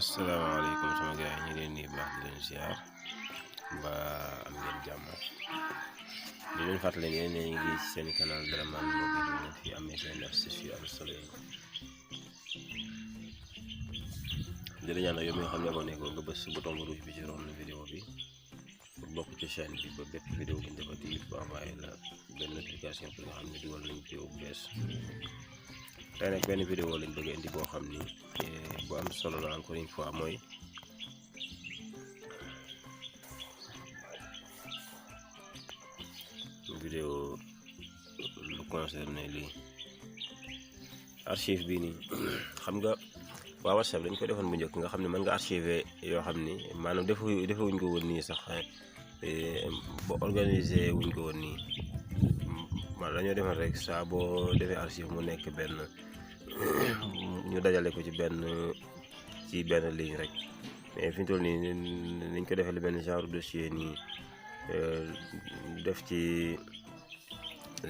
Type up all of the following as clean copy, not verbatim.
asalaamaaleykum sama gars yi ñu leen di baax di leen ziar ba am ngeen jàmm di leen fàttali ngeen ne ngi ci seen canal Dramane Mobile ñu fi amee seen astuce yu am solo yi di la ñaan yow mi nga xam ne abonné ko nga bës bouton bu rouge bi ci ron vidéo bi pour bokk ci chaîne bi ba bépp vidéo bu ñu defati bu envoyé la benn notification pour nga xam ne dugal nañ vidéo bu bees. tey nag benn vidéo lañ bëgg indi boo xam ni bu am solo la encore une fois mooy vidéo lu concerné lii archive bii nii xam nga waa WhatsApp dañ ko defoon bu njëkk nga xam ne mën nga archiver yoo xam ni maanaam defewuñ ko woon nii sax ba organisé wuñ ko woon nii man dañoo defal rek saa boo defee archive mu nekk benn ñu dajale ko ci benn ligne rek mais fi ñu toll nii niñ ko defee benn genre dossier nii def ci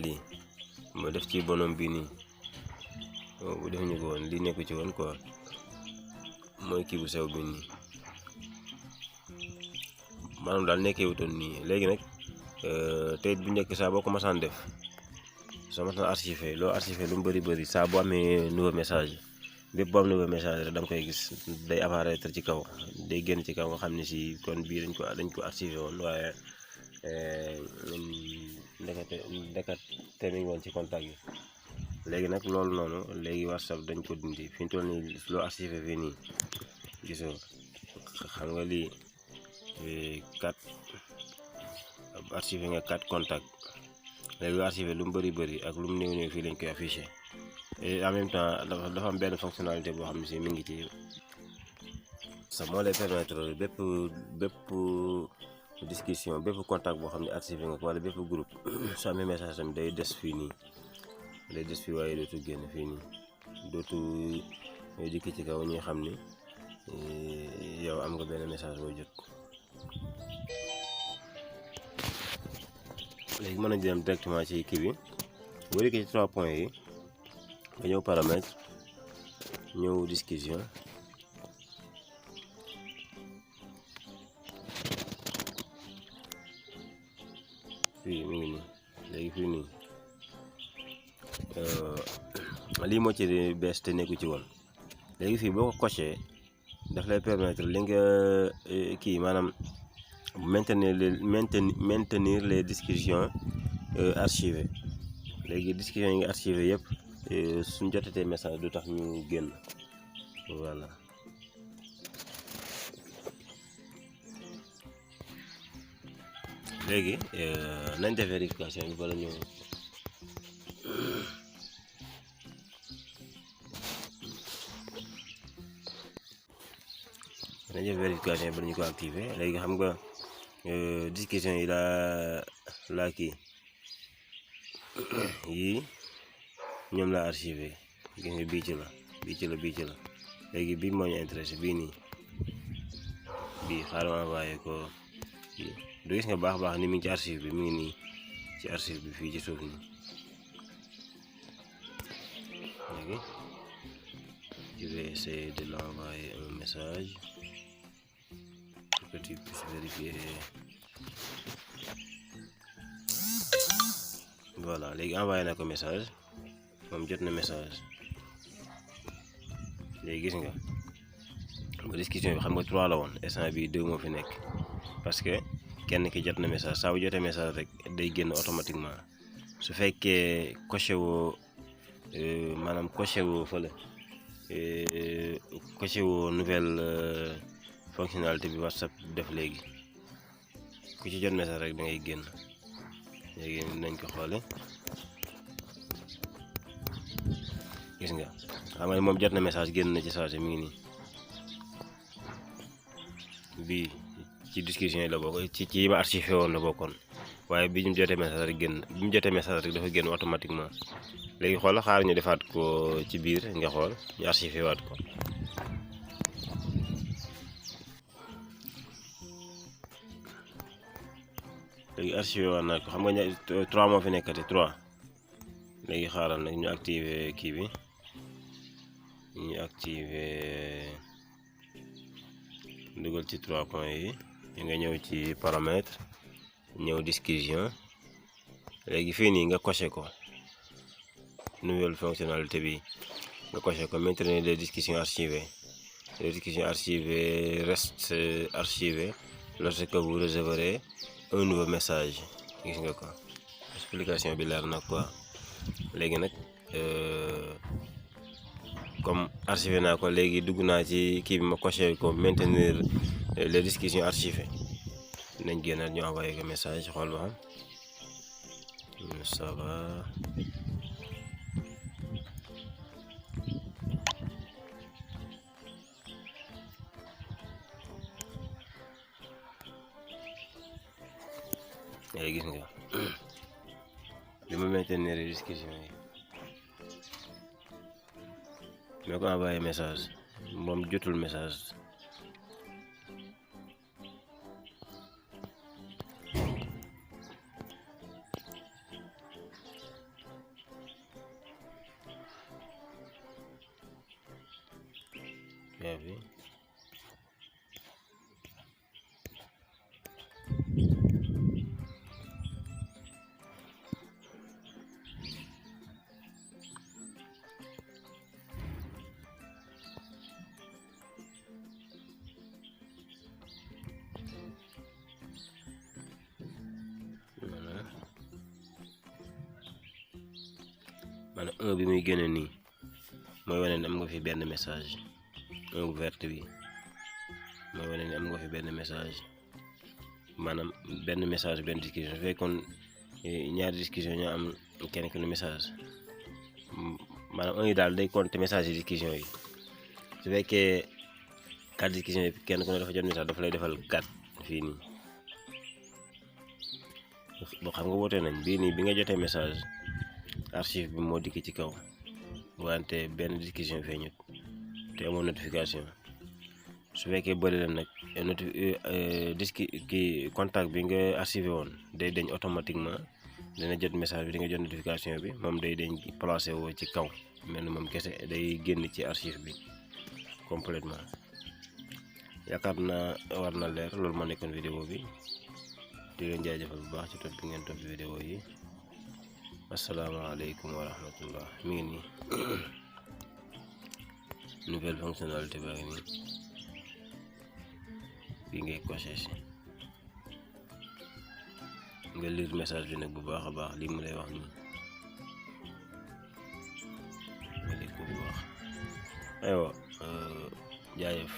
lii moo def ci bonhomme bi nii bu defuñu ko woon lii nekku ci woon quoi mooy kii bu sew bi nii maanaam daal nekkee wutoon nii léegi nag tey bu njëkk saa boo ko masaan def soo masaan archivé loo archivé lu mu bëri saa boo amee nouveau message bépp boo am nouveau message rek da nga koy gis day apparaître ci kaw day génn ci kaw nga xam ne si kon bii dañ ko archivé woon waaye ndekete mi ngi woon ci contact yi léegi nag loolu noonu léegi WhatsApp dañ ko dindi fi ñu toll nii loo archivé fii nii gisoo xam nga lii 4 archivé nga 4 contact léegi archivé lu mu bëri ak lu mu néew fii lañ koy affiché et en même temps dafa am benn fonctionnalité boo xam ne si mi ngi ci ça moo lay permettre bépp discussion bépp contact boo xam ne archivé nga ko wala bépp groupe soo amee message tamit day des fii nii day des fii waaye dootu génn fii nii dootu dikki ci kaw ñuy xam ni yow am nga benn message booy jot. léegi mën nañu dem directement ci kii bi boo dikkee ci 3 points yi nga ñëw paramètre ñëw discussion fii mi ngi nii léegi fii nii lii moo ci bees te nekku ci woon léegi fii boo ko coché daf lay permettre li nga kii maanaam maintenir les discussions archivées léegi discussions yi nga archivé yëpp suñ jotatee message du tax ñu génn voilà léegi nañ def vérification bi bala ñu ko activé léegi xam nga discussion yi laa kii yii ñoom laa archivé gis nga bii ci la léegi bii moo ñu intéressé bii nii bii xaaral ma envoyé ko du gis nga baax ni mi ngi ci archive bi mi ngi nii ci archive bi fii ci suuf nii léegi je vais essayer de l'envoyer un message pour que tu puisses vérifier. Voilà léegi envoyé na ko message moom jot na message léegi gis nga ba discussion bi xam nga 3 la woon instant bi 2 moo fi nekk parce que kenn ki jot na message saa bu jotee message rek day génn automatiquement su fekkee coché woo maanaam coché woo fële coché woo nouvelle fonctionnalité bi WhatsApp def léegi ku ci jot message rek da ngay génn. léegi nañ ko xoole gis nga xam nga moom jot na message génn na ci saa si mi ngi nii bii ci discussion yi la bokk ci ma archivé woon la bokkoon waaye bi ñu jotee message rek génn bi mu jotee message rek dafa génn automatiquement léegi xool xaar ñu defaat ko ci biir nga xool ñu archivé waat ko. léegi archivé waat naa ko xam nga 3 moo fi nekkati 3 léegi xaaral nag ñu activé kii bi ñu activé dugal ci 3 points yi nga ñëw ci paramètre ñëw discussion léegi fii nii nga coché ko nouvelle fonctionnalité bi nga coché ko maintenir les discussions archivées. Les discussions archivées restent archivées lorsque vous recevrez un nouveau message. Gis nga ko explication bi leer na quoi. léegi nag comme archivé naa ko léegi dugg naa ci kii bi ma coché ko maintenir les discussions archivées nañ génnaat ñu envoyé ko message xool ba xam ça va. léegi gis nga li ma maintenir discussion yi mais ko envoyé message moom jotul message. bi maanaam 1 bi muy génne nii mooy wane ne am nga fi benn message 1 bu verte bi mooy wane ne am nga fi benn message maanaam benn message benn discussion su fekkoon ñaari discussion ñoo am kenn ku ne message maanaam 1 yi daal day compter message yi discussion yi su fekkee 4 discussion yi kenn ku ne dafa jot message dafa lay defal 4 fii nii boo xam nga woote nañ bii nii bi nga jotee message archive bi moo dikk ci kaw wante benn discussion feeñut te amoon notification su fekkee bëri la nag kii contact bi nga archivé woon day deñ automatiquement dina jot message bi di nga jot notification bi moom day deñ placé woo ci kaw mel ni moom kese day génn ci archive bi complètement yaakaar naa war na leer loolu moo nekkoon vidéo bi di leen jaajëfal bu baax ci topp bi ngeen topp vidéo yi. asalaamaaleykum wa rahmatullah mi ngi nii nouvelle fonctionnalité baa ngi nii fii ngay coché si nga lire message bi nag bu baax a baax lii mu lay wax nii nga lire ko bu baax aywa jaajëf.